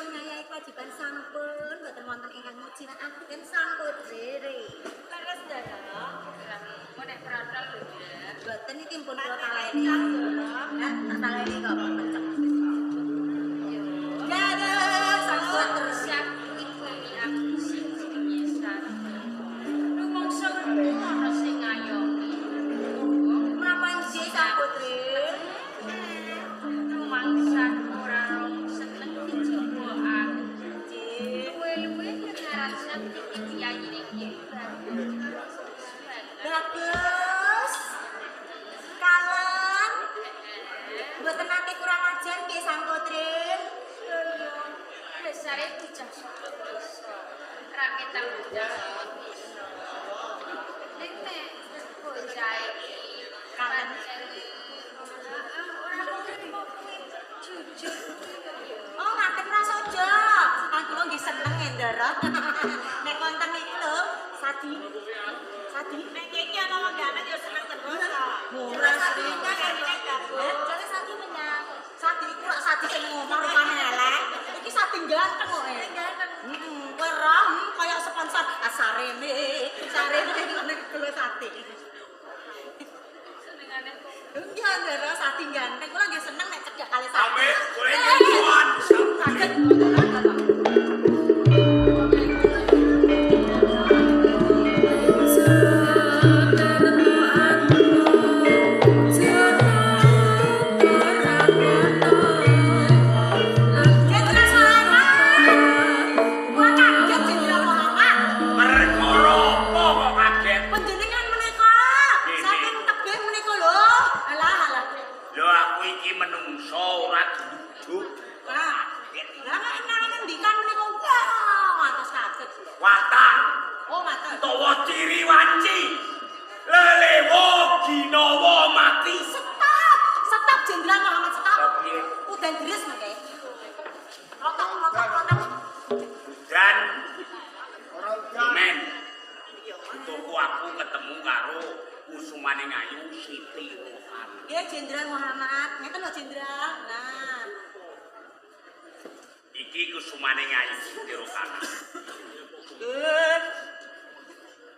Sampun ngayahi kewajiban sampun mboten wonten ingkang mujiwakaken sang putri. Leres Ndara. Kok nek protol lho, Ndara. Mboten iki pun kula taleni. Nah, tak taleni kok pecek. Ndara sang putri siap iku aku sing jenenge Sati. Rumangsa ana sing ngayomi. Menapa inggih sang putri? Rumangsa ora seneng dicoba aku. Luwe-luwe dengaran Sati iki piyayine ki bagus. Bagus. Kalem. Mboten nate kurang ajar nggih sang putri. Dasare bocah saka desa. Raketang bocah saka desa. Ning nek bocah iki Kalem. Ora nrimo kuwi jujur kuwi lho ya. Oh, ngaten prasaja. Kan kula nggih seneng e, Ndara. Nek wonten niku lho, Sadi. Sadi. Nek iki ana wong ganteng ya seneng terus kok. Ora Sadi Sadi Jare Sadi menyang. Sadi iku rak Sadi sing ngomah rupane elek. Iki Sadi ganteng kok e. Ganteng. Heeh, kowe roh kaya sponsor Asarene. Sarene ngono iku lho Sadi. Senengane kok. Enggak, Ndara, Sadi ganteng. Kula nggih seneng nek cedhak kali Sadi. Amit goreng tuan. Kaget. Jenderal Muhammad. Kula kaget Jenderal Muhammad. Perkara apa kok kaget? Panjenengan menika saking tebih menika lho. Alah alah. Lho aku iki menungso ora duduk. Lah, lah nek nang ngendikan menika wah ngantos kaget. Watang Oh, ngaten. utawa ciri wanci. Lelewo ginawa mati. Stop. Stop Jenderal Muhammad stop. Piye? Udan deres mengke. Rotok rotok rotok. Dan men tuku aku ketemu karo Kusumane Ngayu Siti Rohana. Nggih Jenderal Muhammad. Ngeten lho Jenderal. Nah, Iki Kusumane Ngayu Siti Rohana. nggih.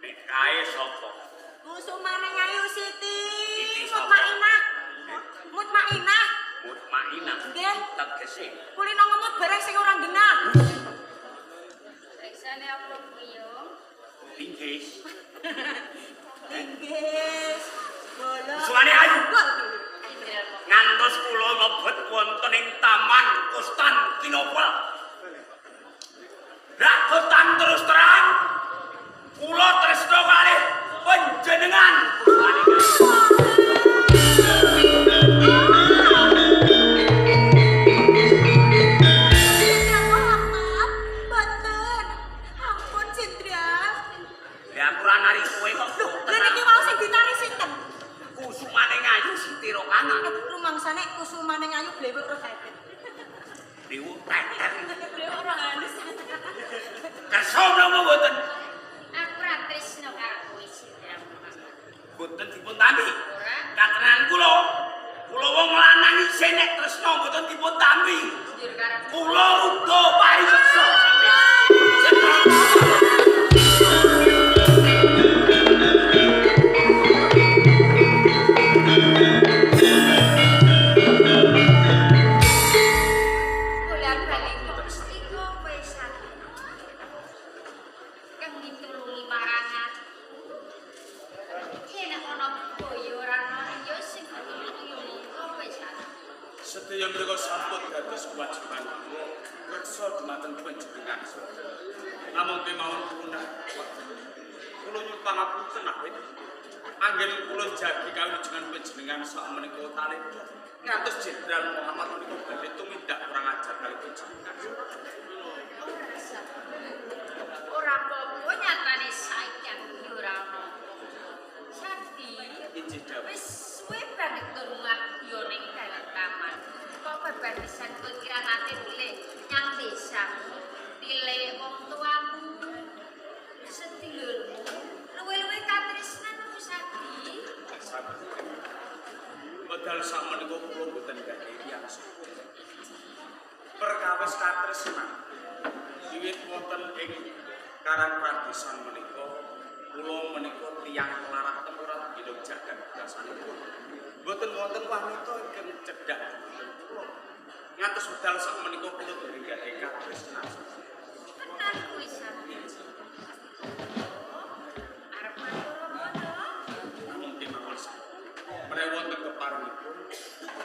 Nek kae sapa? Kusumane Ngayu Siti Siti sapa? Mutmainah. Mutmainah. Mutmainah. Nggih. Tegese Kulino ngemut barang sing ora genah. Reksane apa kuwi yo? linggis. Linggis. Bola. Kusumane Ayu. Wah. Jenderal Muhammad. Ngantos kula mlebet wonten ing Taman Konstantinopel. Rakotan terus terang kula tresna kalih panjenengan. Jenderal Muhammad, boten. Ampun Jenderal. Lah aku ora nari kowe kok. Lho, lha niki wau sing ditari sinten? Kusumane Ngayu Siti Rohana. Rumangsane kusumane Ngayu blewek ora kaget. Diwuk teter. Blewek ora halus. Kersa menapa mboten? Aku ora tresno karo kowe Jenderal Muhammad. Mboten dipun tampi. Ora. Katrenan kula. Kula wong lanang isih nek tresna mboten dipun tampi. Njur karo Kula ruda paripeksa sampeyan. Bulan bali kok mesti kowe Sati. Kang ditulungi marang aku. Yen ana boyo ora ana ya sing ditulungi ya mung kowe Sati. Sedaya menika sampun dados kewajiban kula reksa dumateng panjenengan. Namung kemawon punah. Kula nyuwun pangapunten awit. Anggen kula jagi kawujudan panjenengan sak menika talenda. Ngantos Jenderal Muhammad menika badhe tumindak kurang ajar kali panjenengan. Ora Sati. Ora apa-apa nyatane saiki aku ya ora ana. Sati. Injih dawuh. Wis suwe banget durung aku yo ning dalan taman. Kok bebarisan kowe kira nate tilik nyang desamu, tilik wong tuamu, sedulurmu, luwe-luwe katresnan aku Sati. Wedal sak menika kula mboten gadhahi tiyang sepuh. Perkawis katresnan Katresnan. Wiwit wonten ing Karang Pradesan menika, kula menika tiyang melarat tempurat gendong jagat biasanipun. Mboten wonten wanita ingkang cedhak dhumateng kula. Ngantos wekdal sak menika kula dereng gadhahi katresnan. Tenan kuwi Sadi. Arep matur apa to? Namung kemawon menawi wonten keparengipun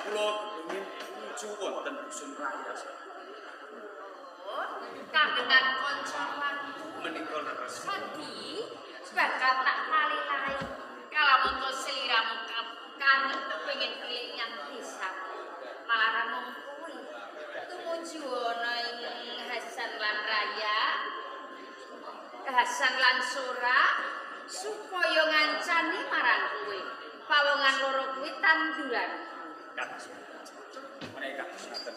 kula kepengin tumuju wonten dusun raya. Oh, kangenan kanca waktu. Menika leres. Sadi bakal tak lali-lali kalamun seliramu kangen kepengin tilik nyang desamu. Malah ra mung kuwi. Tumuju ana ing Hasan lan Raya, Hasan lan Sora supaya ngancani marang kowe. Pawongan loro kuwi tanduran. Kados menawi kados ngaten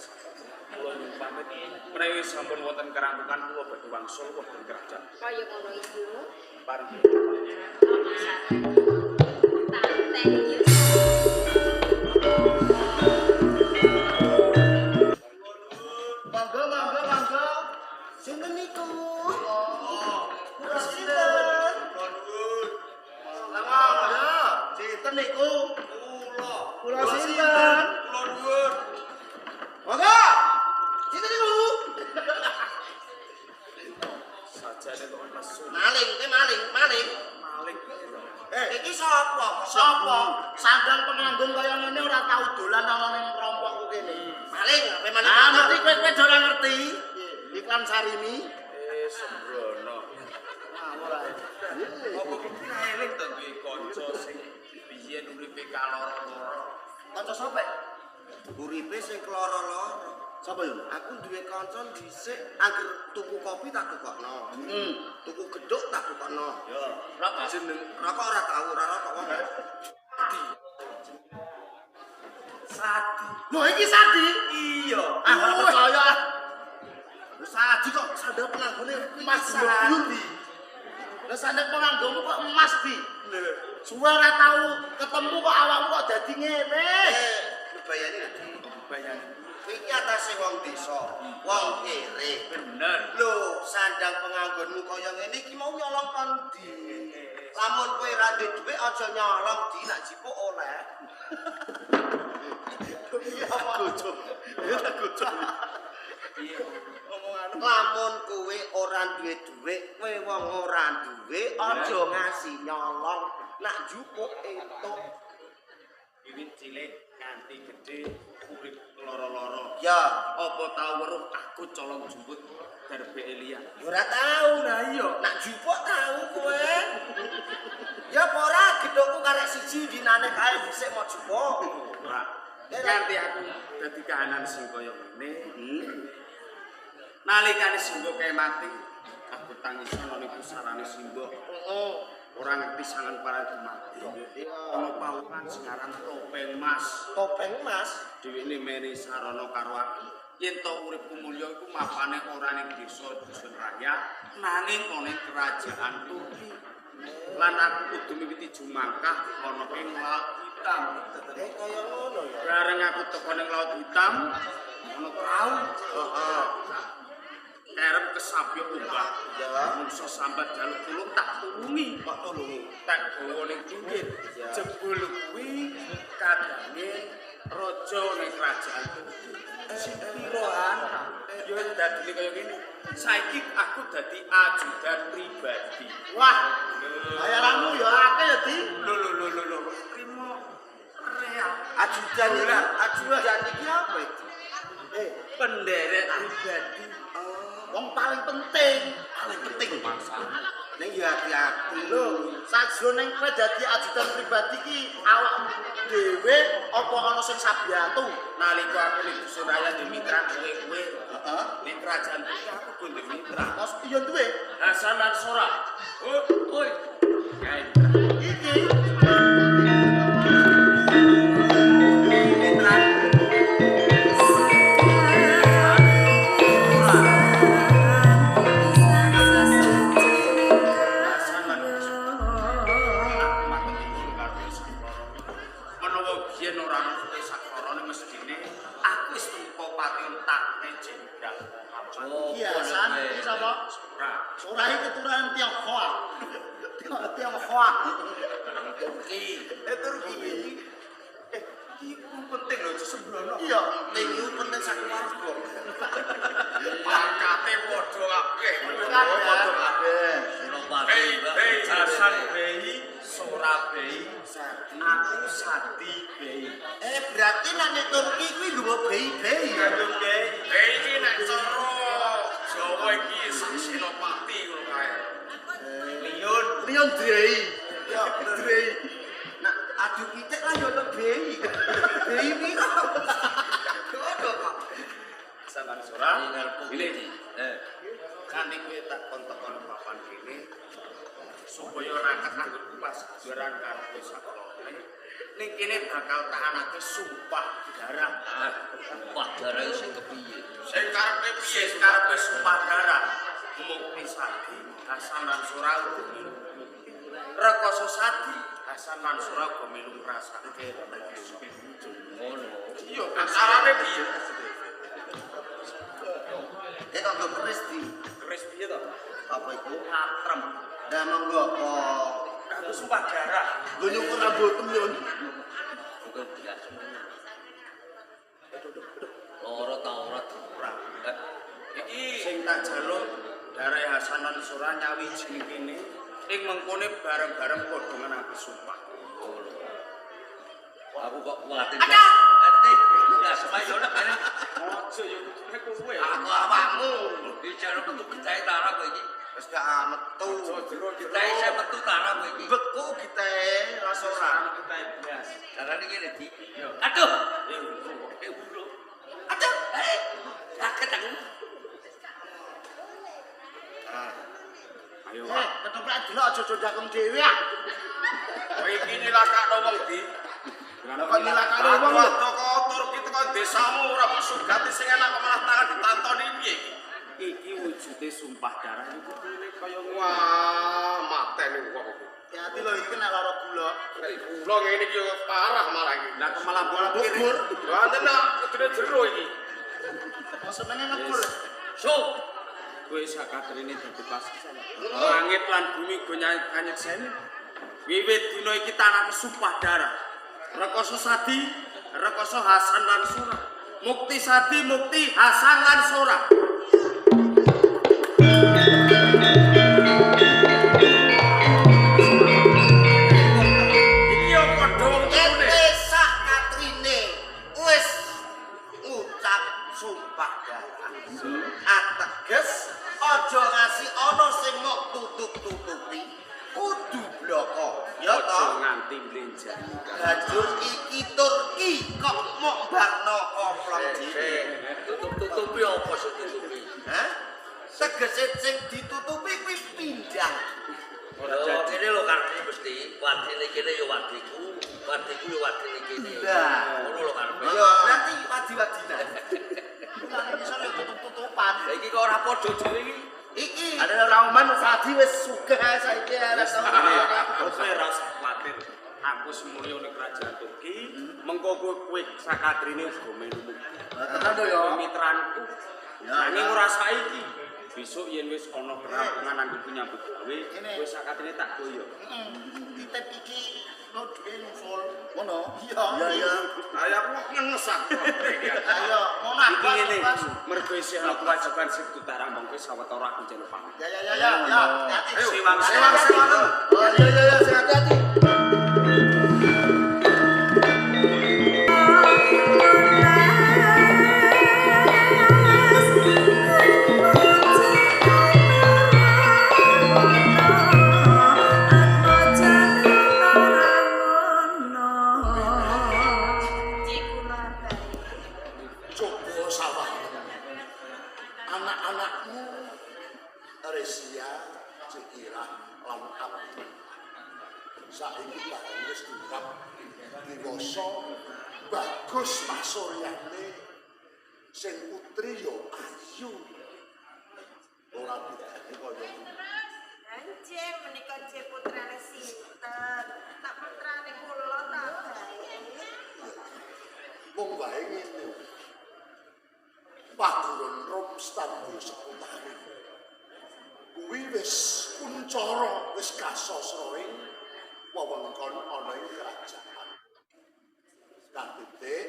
kula nyuwun pamit menawi sampun wonten kerangkukan kula badhe wangsul wonten kerajaan. Kaya ngono iku. Pareng. Tanteng yo. Monggo, monggo, monggo. Sinten niku? Kula sinten? Kula nuwun. Monggo. Sinten niku? Kula. Kula sinten? Kula nuwun. Monggo. Sinten niku? Sajane kok nesu. Maling, kowe maling, maling. Maling. Eh, iki sapa? Sapa? Sandang penganggung kaya ngene ora tau dolan ana ning kelompokku kene. Maling, ape maling? Ah, ngerti kowe kowe ora ngerti. Iklan Sarimi. Eh, sembrono. Ngawur ae. Apa kuwi ra eling to duwe kanca sing biyen uripe kaloro-loro. Kanca sapa? Uripe sing kloro-loro. Sapa yo? Aku duwe kanca dhisik angger tuku kopi tak tukokno. Heeh. Tuku gedhok tak tukokno. Yo, rokok jeneng rokok ora tau, ora rokok wong. Sadi. Lho iki Sadi. Iya. Ah, ora percaya ah. Lho Sadi kok sandal penganggone emas Sadi. Lho sandal penganggomu kok emas, Di? Lho, suwe ora tau ketemu kok awakmu kok dadi ngene. Lho bayane lho. Bayane. Iki atase wong desa, wong kere. Bener. Lho, sandang penganggonmu kaya ngene iki mau nyolong kon ndi? Lamun kowe ra duwe dhuwit aja nyolong di nak jipuk oleh. Iya, gojok. Ya gojok. Lamun kowe ora duwe dhuwit, kowe wong ora duwe aja ngasih nyolong. Nak jupuk entuk. Wiwit cilik nganti gedhe urip loro-loro. Ya, Apa tau weruh aku colong jemput darbe Elia? ya ora tau. Lah iya. Nak jupuk tau kowe. Ya apa ora gedhokku karek siji dinane kae dhisik mau jupuk. Ora. Nganti aku dadi kahanan sing kaya ngene. Nalikane Simbo kae mati, aku tangis ana ning pusarane Simbo. Heeh. Ora ngerti sangan para dumadi. Ana pawongan sing aran Topeng Mas. Topeng Mas. Dheweke meni sarana karo aku. Yen to uripku mulya iku mapane ora ning desa dusun raya, nanging ana ing kerajaan Turki. Lan aku kudu miwiti jumangkah ana ing Laut Hitam. Eh kaya ngono ya. Bareng aku teko ning Laut Hitam, ana prau. Heeh. Kerem kesapyok ombak. Ya. Mungso sambat jaluk tulung tak tulungi. Kok tulungi? Tak gawa ning pinggir. Ya. Jebul kuwi kadange raja ning kerajaan Turki. Sing pirohan ya dadine kaya ngene. Saiki aku dadi ajudan pribadi. Wah, bayaranmu ya akeh ya, Di. Lho lho lho lho lho, trimo real. Ajudan iki, ajudan iki apa iki? Eh, Penderek pribadi. wong paling penting, Paling penting mangsa. Ning ya hati-hati. Lho, sajroning kowe dadi ajudan pribadi ki awakmu dhewe apa ana sing sabiatu? Nalika aku ning dusun raya ndek mitra kowe-kowe. Heeh. Ning kerajaan Turki aku kudu ndek mitra. Mas iya duwe. Hasan lan Sora. Oh, oi. Kae. Iki Mitra. Hasan lan Sora. Aku matur nuwun karo Sakloro. Menawa biyen ora ana kowe Saklorone mestine aku wis tempa pati takne Jenderal Muhammad. Tionghoa. Turki. Eh Turki. Iki penting lho aja sembrono. Iya, penting iku penting sak keluarga. Pangkate padha kabeh. Padha kabeh. Senopati. Bei Hasan Bei, Sora Bei, Sadi. aku Sadi Bei. Eh berarti nek ning Turki kuwi nggo bei-bei. Nganggo Bei. Bei iki nek cara Jawa iki sak Senopati ngono kae. Lion, Lion Drei. Ya, Drei. Nah, adu pitik lah yo ono bei. Bei piro? Ngono kok. Hasan Sora. Ini. Eh, Kanthi kowe tak kon-tekon papan kene. Supaya ora ketanggung pas juaran karo kowe saklone. Ning kene bakal tak anake sumpah darah. Wah, darah sing kepiye? Sing karepe piye? Sing karepe sumpah darah. Mukti Sadi, Hasan lan Sora uga melu mukti. Rekoso Sadi, Hasan lan Sora uga melu ngrasake rekoso. Ngono. Iya, acarane piye? Eh kok nggo keris di. Keris piye to? Apa iku? Patrem. Lah monggo apa? Aku sumpah darah. Nggo nyukur rambutmu yo. Bukan belas. Loro ta ora? Ora. Eh, Iki sing tak jaluk darahe Hasan lan Sora nyawiji ning kene ing mengkone bareng-bareng padha ngenake sumpah. Ngono. Aku kok kuwatir. Ada. Eh, semai yo nek kene. Aja ya kudune kowe. Aku awakmu. Iki jare metu getahe tara kowe iki. Wis gak metu. Jero Getahe saya metu tara kowe iki. Beku gitahe ora. Getahe blas. Carane ngene di. Aduh. Eh, urung. Aduh. Eh, kaget aku. Ayo. Eh, ketoprak delok aja condakem dhewe ah. Kowe iki nyilakakno wong di. Lah kok nyilakakno wong lho? Toko Turki teko desamu ora mbok sugati sing enak kok malah tangan ditantoni piye iki? Iki wujude sumpah darah iki kudune kaya wah mateni wong iki. Hati-hati lho iki nek lara gula. Nek gula ngene iki parah malah iki. Lah kok malah bola Ngebur. Lah tenan kudune jero iki. Kok senenge ngebur. So, Kowe sakatrine dadi pasisan. Langit lan bumi go kanyekseni. Wiwit dina iki tanake sumpah darah. Rekoso Sadi, rekoso Hasan lan Sora. Mukti Sadi, mukti Hasan lan Sora. Iki yo padha wong turune. Ente sak katrine wis ngucap sumpah darah. Ateges aja ngasi ana sing mok tutup-tutupi. Kudu bloko. Ya Aja toh? nganti mlenjani. Banjur iki Turki kok mok barno komplong dhewe. tutup-tutupi apa sing tutupi? Hah? Tegese sing ditutupi kuwi pindah. Ora Oh, jadi. kene lho karepe mesti wadine kene ya wadiku, wadiku ya wadine kene. Lah. Ngono lho karepe. Ya berarti wadi-wadinan. Lah nek iso yo tutup-tutupan. Lah iki kok ora padha dhewe iki. Iki Ada Rauman Sadi wis sugih saiki arek Kowe ora usah kuwatir. Aku semulya ning kerajaan Turki, mengko kowe sakatrine uga melu mukti. Tenan to ya. Kemitraanku. Ya, Nanging ya. ora saiki. Besok yen wis ana kerampungan anggonku nyambut gawe, Ngene. kowe sakatrine tak goyo. Titip iki no duwe nyusul. Ngono. Iya. Ya ya. Ayo aku ngenes aku. Ayo, ngono Iki aku ngene, Mas. mergo isih ana kewajiban sing kudu tak rampung kowe sawetara aku njaluk pamit. Ya ya ya ya ya. Hati-hati. Sewang Sewang sewang. sewang. Oh iya iya iya sing hati-hati. Coba sawah. Anak-anakmu Resia, Cikirah, lan Abdullah. Saiki barang wis diungkap dewasa bagus pasuryane sing putri yo ayu. Ora bedane kaya Anje menika je putrane sinten? Tak putrane kula ta bae. wong wae ngene. Paguron Rom Stambul Seputare. Kuwi wis kuncara, wis kasasra ing wewengkon ana ing kerajaan. Katitik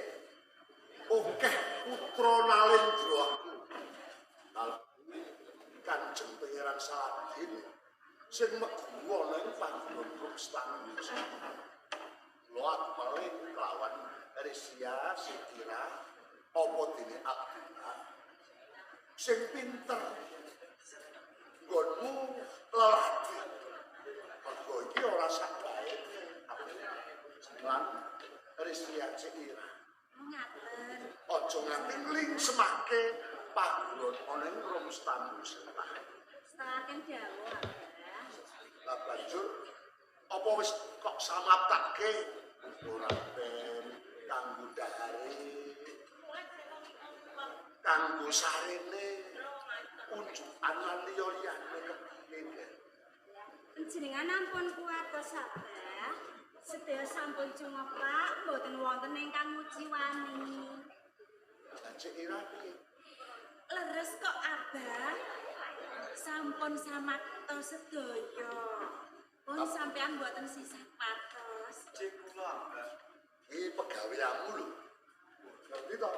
akeh putra Nalendra aku. Kalebu Kanjeng Pangeran Saladin sing meguru ana ing panggon Rumstang. Kula akmale kelawan Risya Sikira apa dene Abdullah sing pinter nggonmu lelaki. Mergo iki ora sak bae. Lan Risya Sikira Ngaten. aja nganti nglingsemake panggon ana ing Rumstang. Setaken dawuh, Abah. Lah banjur apa wis kok samaptake ora ben kanggo dahare, kanggo sarene, unjukan lan liya-liyane kepiye, Den? Panjenengan ampun kuwatos, Abah. Sedaya sampun cumepak, mboten wonten ingkang nguciwani. Lah Cik Ira piye? Leres kok, Abah. Sampun samakta sedaya. Pun sampean mboten sisah patos. Cek kula, Abah. Iki pegaweanmu lho. Ngerti to?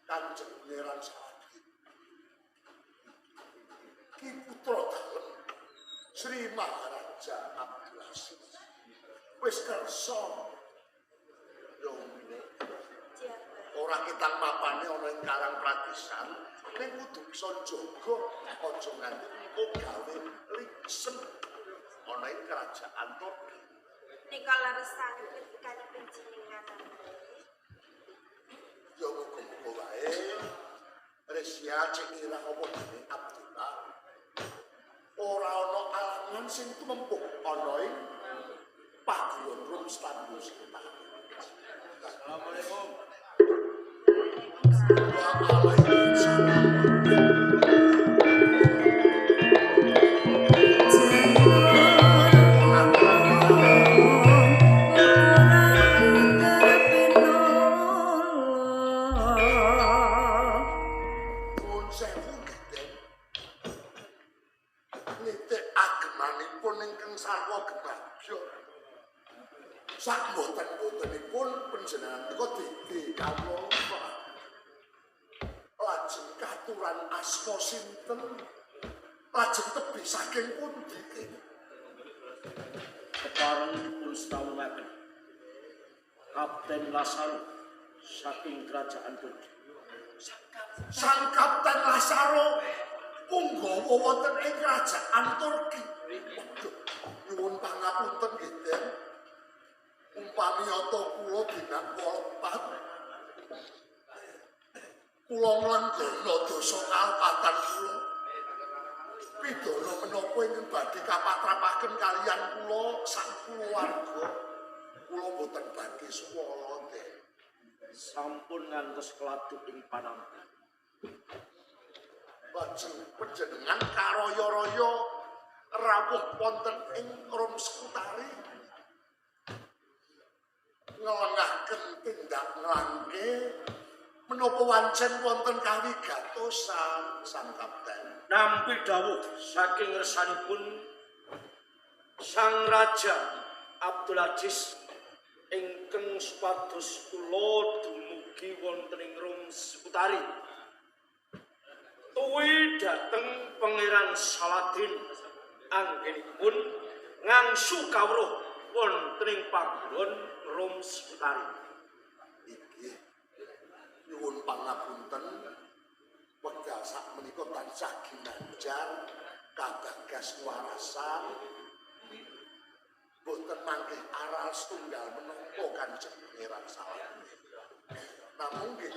Kanjeng Pangeran Saladin. Ki putra dalem Sri Maharaja Abdul Aziz. Wis kersa yo ngene. Ora ketang mapane ana ing Karang Pradisan, ning kudu bisa njaga aja nganti engko gawe lingsem ana ing kerajaan Turki. Nika leres sanget ngendikane panjenengan. Ya muga-muga wae Resya Cik Ira apa dene Abdullah ora ana alangan sing tumempuk ana ing paguron Rumstambul Setan. Assalamualaikum. Waalaikumsalam. Nuwun sewu nggih, Den. Nitik agemanipun ingkang sarwa gemabya. Sak mboten-mbotenipun panjenengan menika dede kawula. Lajeng katuran asma sinten? Lajeng tebih saking pundi, Den? Kepareng dipun srawungaken Kapten Lasaro saking kerajaan Turki. Sang Kapten Lasaro punggawa wonten ing kerajaan Turki. Waduh, nyuwun pangapunten nggih, Den. Umpami ata kula dinak lepat, kula nglenggana dosa kalepatan kula. Pidana menapa ingkang badhe kapatrapaken kaliyan kula sak kulawarga? Kula boten badhe suwala, Den. Sampun ngantos keladuk ing panampi. Lajeng panjenengan karaya-raya rawuh wonten ing Rum Sekutari ngelengaken tindak nglangke menapa wancen wonten kawigatosan Sang Kapten? Nampi dawuh saking ngersanipun Sang Raja Abdul Aziz ingkang supados kula dumugi wonten ing Rum Sekutari. Tuwi dhateng Pangeran Saladin anggenipun ngangsu kawruh wonten ing panggon Rum Sekutari. Inggih. Nyuwun pangapunten, wekdal sakmenika tansah ginanjar kabagas warasan boten mangkih aral setunggal menapa Kanjeng Pangeran Saladin. Namung nggih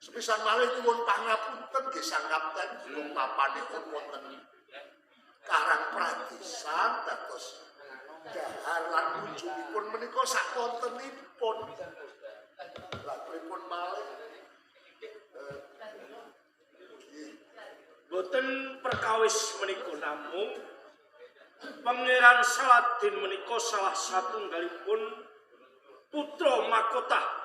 sepisan malih nyuwun pangapunten nggih Sang Kapten, wong mapanipun wonten Karang Pradisan dados dahar lan kunjungipun menika sakwontenipun. Lah pripun malih? Nggih. Boten perkawis menika namung Pangeran Saladin menika salah satunggalipun putra mahkota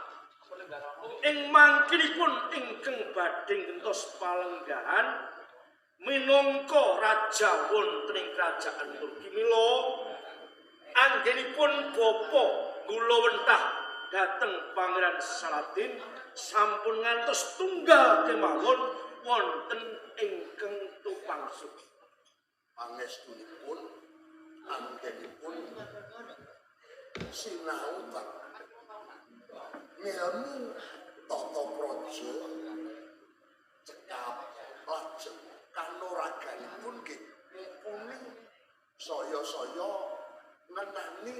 ing mangkinipun ingkang badhe ngentos palenggahan Minangka raja wonten ing kerajaan Turki mila anggenipun bapa gulawentah dhateng Pangeran Saladin sampun ngantos tunggal kemawon wonten ingkang tupangsu. Pangestunipun anggenipun sinau bab ngilmu tata praja cekap lajeng kanuraganipun nggih mumpuni saya-saya ngenani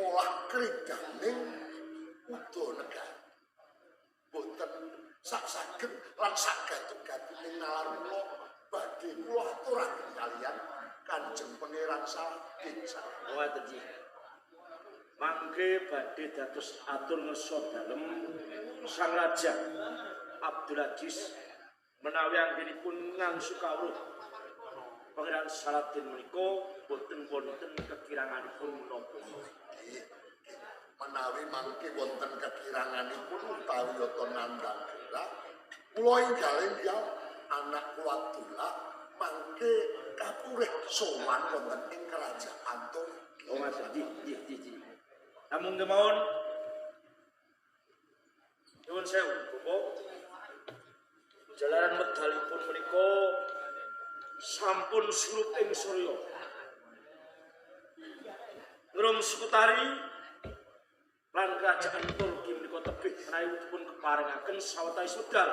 olah kridaning uda negara. Boten sak saged lan sak gatut-gatuting nalar kula badhe kula aturaken kaliyan Kanjeng Pangeran Saladin. Ngoten nggih. Mangke badhe dados atur ngersa dalem Sang Raja Abdul Aziz menawi anggenipun ngangsu kawruh Pangeran Saladin menika boten wonten kekiranganipun menapa. Nggih, menawi mangke wonten kekiranganipun utawi yata nandhang gerah, kula enggal-enggal anak kula Abdullah mangke kapurih sowan wonten ing kerajaan Turki. Oh ngoten nggih, nggih, nggih. Namung kemawon nyuwun sewu, Bapak. Jalaran medalipun menika sampun surup ing surya. Ngrum Sukutari lan kerajaan Turki menika tebih menawi dipun keparengaken sawetawis wekdal.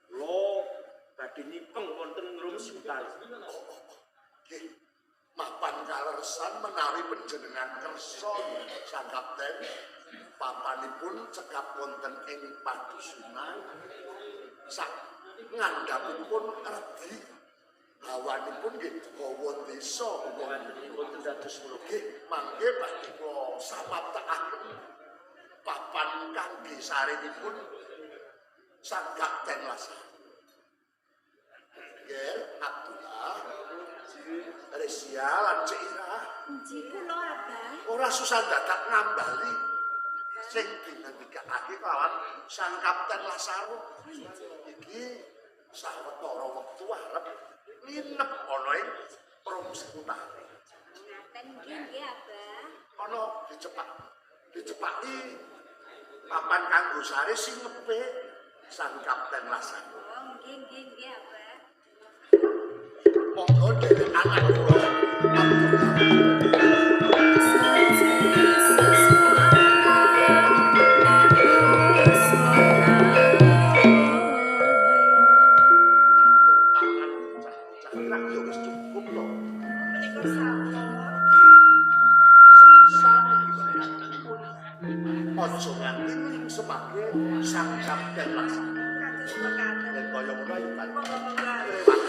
Kula badhe nyipeng wonten Ngrum Sukutari. Nggih, mapan kaleresan menawi panjenengan kersa Sang Kapten, papanipun cekap wonten ing padusunan sak ngandhapipun redi hawanipun nggih hawa desa. Wonten dados kula. Nggih, mangke badhe kula samaptakaken papan kangge sarenipun Sang Kapten Lasar. Nggih, Abdullah, Resia lan Cik Ira. Nggih kula Abah. Ora susah dadak ngambali sing dingendikake kelawan Sang Kapten Lasaro. Iki sawetara wektu arep nginep ana ing Rom Sekutari. Ngaten nggih nggih Abah. Ana dicepak dicepaki papan kanggo sare singepe Sang Kapten Lasaro. Oh nggih nggih nggih Abah. Monggo dherek anak kula Abdullah. Pangan cah-cah yo wis cukup to. Menika sampun. Sepisan iki aja nganti ngringsemake Sang Kapten Lasar. Kados mekaten. Yen kaya ngono ayo kan. Monggo-monggo. Lewat.